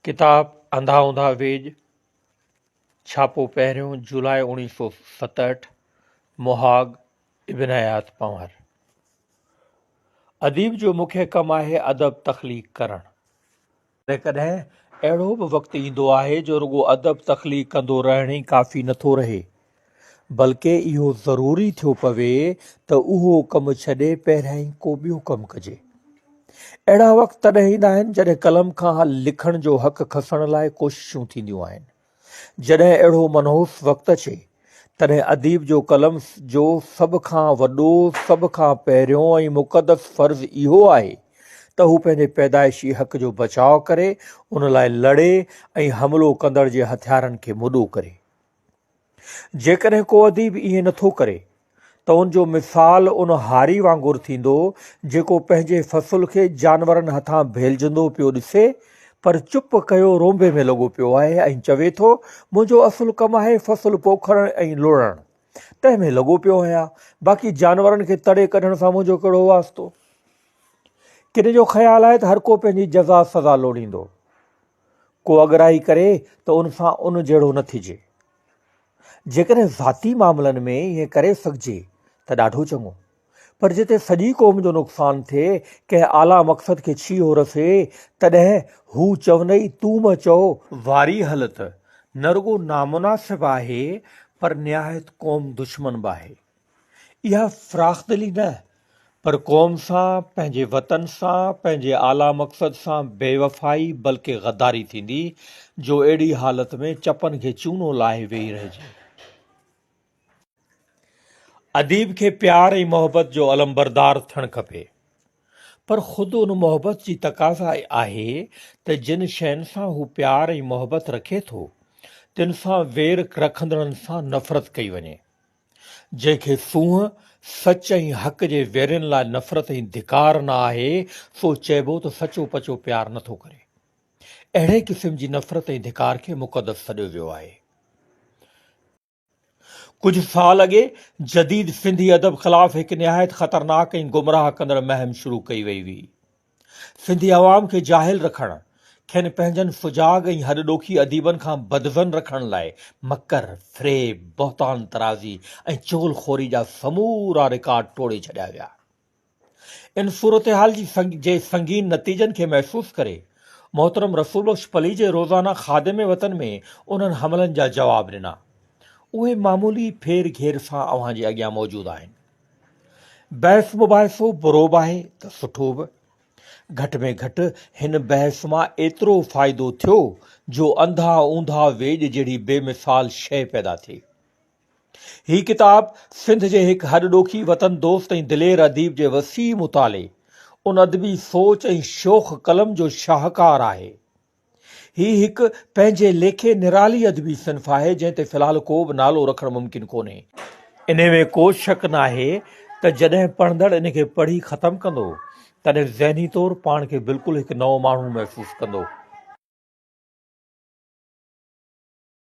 ڪتاب انڌا اونڌا ويڄ، ڇاپو پهريون، جولاء 1967، مهاڳ، ابن حيات پنهور. اديب جو مکيه ڪم آهي ادب تخليق ڪرڻ. ڪڏهن ڪڏهن اهڙو به وقت ايندو آهي جو رڳو ادب تخليق ڪندو رهڻ ئي ڪافي نٿو رهي، بلڪه اهو ضروري ٿيو پوي ته اهو ڪم ڇڏي پهريائين ڪو ٻيو ڪم ڪجي. اهڙا وقت تڏهن ايندا آهن جڏهن قلم کان لکڻ جو حق کسڻ لاء ڪوششون ٿينديون آهن. جڏهن اهڙو منحوس وقت اچي، تڏهن اديب جو قلم جو سڀ کان وڏو، سڀ کان پهريون ۽ مقدس فرض اهو آهي ته هو پنهنجي پيدائشي حق جو بچاء ڪري، ان لاء لڙي ۽ حملو ڪندڙ جي هٿيارن کي مڏو ڪري. جيڪڏهن ڪو اديب ائين نٿو ڪري ته ان جو مثال ان هاري وانگر ٿيندو جيڪو پنهنجي فصل کي جانورن هٿان ڀيلجندو پيو ڏسي پر چپ ڪيو رونبي ۾ لڳو پيو آهي ۽ چوي ٿو منهنجو اصل ڪم آهي فصل پوکڻ ۽ لوڙڻ تنهن ۾ لڳو پيو آهيان باقي جانورن کي تڙي ڪڍڻ سان منهنجو ڪهڙو واسطو. ڪن جو خيال آهي ته هرڪو پنهنجي جزا سزا لوڙيندو. ڪو اڳرائي ڪري ته ان سان ان جهڙو نه ٿجي. جيڪڏهن ذاتي معاملن ۾ ائين ڪري سگهجي ته ڏاڍو چڱو، پر جتي سڄي قوم جو نقصان ٿئي، ڪنهن اعليٰ مقصد کي ڇيهو رسي، تڏهن هو چونئي تون م چئو، واري هلت نه رڳو نامناسب آهي، پر نهايت قوم دشمن به آهي. اها فراخدلي نه پر قوم سان، پنهنجي وطن سان، پنهنجي اعليٰ مقصد سان بيوفائي بلڪه غداري ٿيندي جو اهڙي حالت ۾ چپن کي چونو لاهي ويهي رهجي. اديب کي پيار ۽ محبت جو علمبردار ٿيڻ کپي پر خود ان محبت جي تقاضا آهي ته جن شين سان هو پيار ۽ محبت رکي ٿو تن سان وير رکندڙن سان نفرت ڪئي وڃي. جنهن کي سونهن، سچ ۽ حق جي ويرين لاء نفرت ۽ ڌڪار نه آهي، سو چئبو ته سچو پچو پيار نه ٿو ڪري. اهڙي قسم جي نفرت ۽ ڌڪار کي مقدس سڏيو ويو آهي. ڪجهه سال اڳي جديد سنڌي ادب خلاف هڪ نهايت خطرناڪ ۽ گمراهه ڪندڙ مهم شروع ڪئي وئي هئي. سنڌي عوام کي جاهل رکڻ، کين پنهنجن سجاڳ ۽ هڏ ڏوکي اديبن کان بدظن رکڻ لاء مڪر، فريب، بهتان طرازي ۽ چغل خوري جا سمورا رڪارڊ ٽوڙي ڇڏيا ويا. ان صورتحال جي جي سنگين نتيجن کي محسوس ڪري محترم رسول بخش پليجي روزانه خادم وطن ۾ انهن حملن جا جواب ڏنا. اهي معمولي ڦير گهير سان اوهان جي اڳيان موجود آهن. بحث مباحثو برو به آهي ته سٺو به. گهٽ ۾ گهٽ هن بحث مان ايترو فائدو ٿيو جو انڌا اونڌا ويڄ جهڙي بي مثال شيء پيدا ٿي. هي ڪتاب سنڌ جي هڪ هڏ ڏوکي وطن دوست ۽ دلير اديب جي وسيع مطالعي، ان ادبي سوچ ۽ شوخ قلم جو شاهڪار آهي. هي هڪ پنهنجي ليکي نرالي ادبي صنف آهي، جنهن تي في الحال ڪو به نالو رکڻ ممڪن ڪونهي. انهي ۾ ڪو شڪ ناهي ته جڏهن پڙهندڙ ان کي پڙهي ختم ڪندو، تڏهن ذهني طور پاڻ کي بلڪل هڪ نئون ماڻهو محسوس ڪندو.